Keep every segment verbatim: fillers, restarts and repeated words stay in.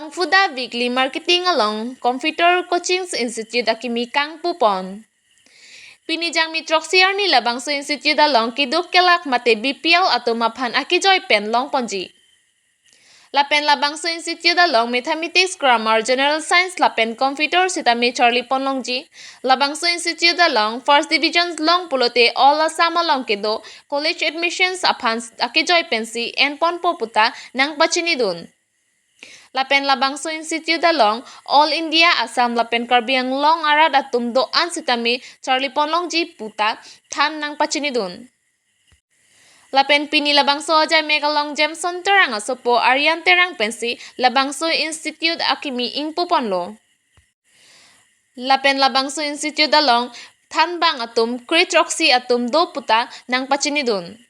Kangphuda Weekly Marketing along Computer Coaching Institute akimi kangpupon. Pini Jangmi throksi arni labangso institute along keduk kelak mate B P L atum aphan akejoi pen longponji. Lapen labangso institute along Mathematics, Grammar, General Science lapen Computer sitame charlipon longji. Labangso institute along first division long pulote All Assam along kedo college admissions aphan akejoi pensi enponpo puta nangpachinidun. Lapen labangso institute along All India, Assam lapen Karbi Anglong arat atum do-an sitame charlipon longji puta than nangpachinidun. Lapen pini labangso ajai mek along Jameson Terang asopo Aryan Terang pensi labangso institute akimi ingpuponlo. Lapen labangso institute along thanbang atum kre throksi atum do puta nangpachinidun.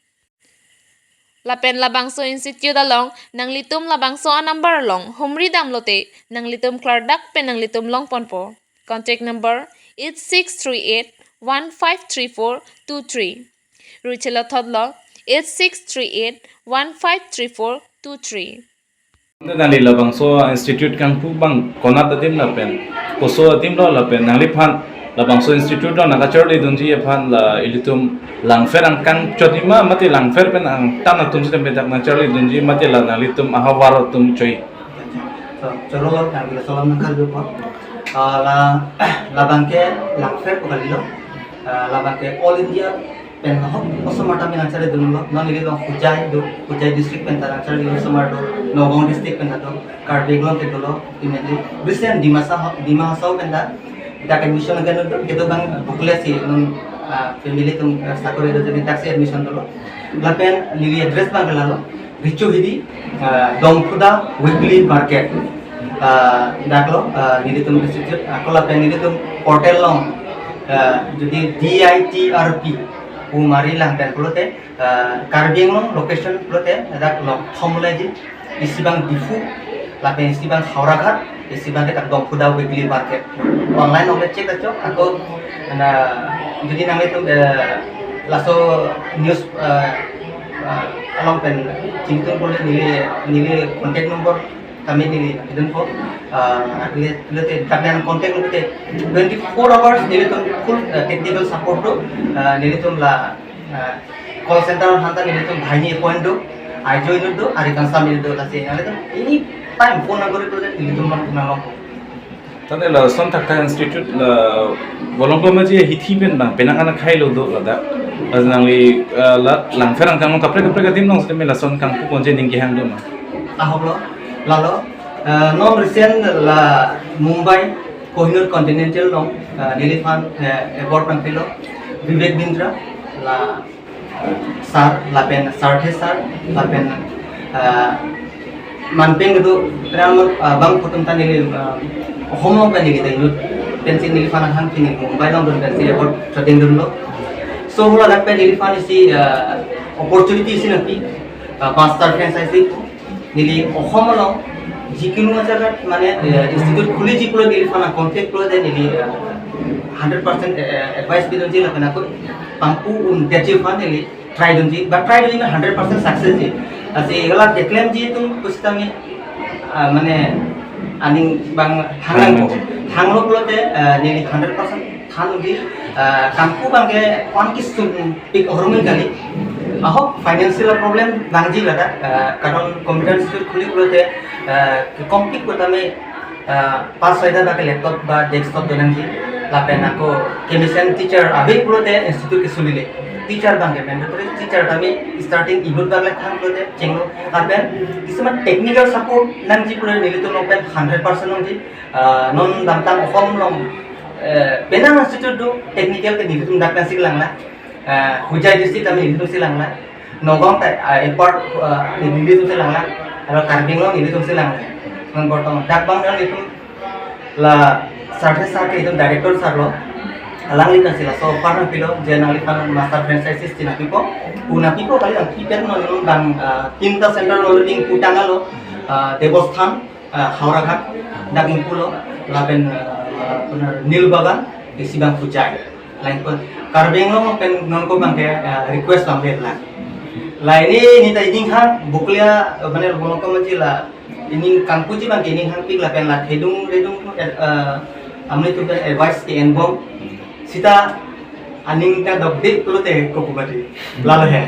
Lapen labangso institute along nanglitum labangso a-number along humri damlote nanglitum klardak pen nanglitum longponpo. Contact number eight six three eight one five three four two three. Ruchelo thotlo, eight six three eight one five three four two three. Nangli labangso institute kangpu abang konat adim lapen koso adim lo lapen nangliphan labangso institute lo nangkacharlidunji aphan la ilitum Langpher angkang chot-i ma mate Langpher pen angtan atum sitame dak nangcharlidunji mate la nanglitum ahavar atum choi. So, choro lo, nangli laso alam nangkarjupo. Ah, la, labangke Langpher pu kalilo. Ah, labangke All India pen ahok osomar tame nangcharlidunlo. Non neli along Hojai do, Hojai district pen ta nangcharli osomar do, Nagaon district pen ta do, Karbi Anglong ke dolo, immediately. Recent Dimasa ho-, Dima Hasao pen ta, dak admission again do, kedo abang bukle si, non, ah, family atum, ah, sakori do, jadi dak si admission dolo. Lapen neli address abang ke lalo, Richo Hidi, ah, Dongphuda Weekly Market. Ah, daklo, ah, nelitum institute, ako lapen nelitum portal along, ah, jodi D I T R P pu mari lang pen pulote, ah, Karbi Anglong location pulote, dak longthom leji, isi abang Diphu, lapen isi abang Howraghat, isi abang ke dak Dongphuda Weekly Market. Online along check acho, ako na, jodi nanglitum, eh, laso news, eh, eh, along pen chingtung pule neli, neli contact number kami neli nangpidunpo, eh, atile, atile te, dak nang contact number te twenty-four hours nelitum full, eh, technical support do, eh, nelitum la, eh, call center aphan ta nelitum banghini appoint do, ajo inut do, ari kangsam inut do, lasi nelitum any time phone nangkori pule nelitum nang, nanglo. Tangte lason thakthak institute la Volongkom Aji hithi pen abang penang anak hai lo do ladak. Lasi nangli, eh, la Langpher angkang along kaprek kaprek adim along sitame lason kangpuponji ning kehang do ma? Ahok lo, lalo, eh, non recent la Mumbai Kohinoor Continental along, eh, neliphan, eh, award nangpilo Vivek Bindra, la sir lapen Sarthe sir lapen, ah, manpeng kedo penang, ah, bangphu atum ta neli, ah, Ohom along pen neli ta inut pensi neliphan hang pini Mumbai along dun pensi award choteng dunlo. So hula dak pen neliphan isi, ah, opportunity isi nangpi, ah, master franchise pu. Neli Ohom along jikunu ajaga mane, eh, institute khuliji pulo neliphan contact pulote neli, eh, hundred percent, eh, advice pidunji lapen ako pangpu un detji aphan neli try dunji, but try dunji na hundred percent success ji. Lasi hala keklem ji atum pusitame, ah, mane aning abang hanglang ko. Hanglang ji. Hanglo pulote, ah, neli hundred percent than dunji, ah, kangpu abangke on kisung pik hormon kali. Ahok financial problem nangji ladak, ah, karon computer institute khuli pulote, ah, kekom pik pulote tame, ah, pas soita abangke laptop ba desktop do nangji. Lapen ako chemistry teacher ave pulote institute kesulile. Teacher abangke mandatory teacher tame starting inut abang le thang pulote chenglo. Lapen kisama technical support nangji pulote nelitum along pen hundred percent nangji. Ah, non damtang Ohom along, eh, penang institute do technical ke nelitum dak nangsi langla. Ah, Hojai district tame nelitum si langla. Nagaon ta, ah, airport, ah, nelitum si langla. Aro Karbi Anglong nelitum si langla. Non bortoman dak abang nelitum la Sarthe sir ke itum director sir lo. Alangli pensi laso offer nangpilo, je nangliphan master franchises ti nangpipo. Pu nangpipo kali nangpipen non non abang, ah, tinta center lo ding putang alo, ah, Devasthan, ah, Howraghat, dak ingpulo, lapen, ah, benar Nil Bagan, isi abang Hojai. Lain pun Karbi Anglong pen nonko abangke, ah, request abang berlang. La ini neta iding ha, buklia, ah, benar Volongkom Aji la, Ining kangpuji abang ke ining hangpik lapen la thedung redung, eh, amonit atum pen advice ke-enbom. Sita aning ta dokde pulote kopu mati. Lalo he.